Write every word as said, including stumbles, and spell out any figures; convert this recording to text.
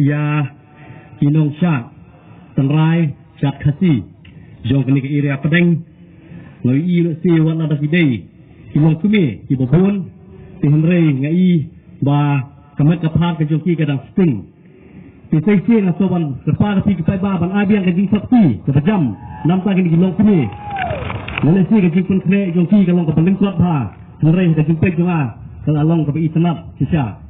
Ïa ki nongshad tynrai shad Khasi jong kane ka area Pdeng, nga ïohi lehse wat la da ki dei ki longkmie kiba bun, te hynrei nga i ba ka met ka phad ka jong ki ka dang sting. Te sa shisien nga sngewbha ban kyrpad ïa phi ki paidbah ban ai biang ka jingsopti kaba jam namar kine ki longkmie. Lehse ka jingpynkhreh jong ki ka long kaba lyngkot bha, hynrei ka jingpeit jong nga ka la long kaba itynnad shisha.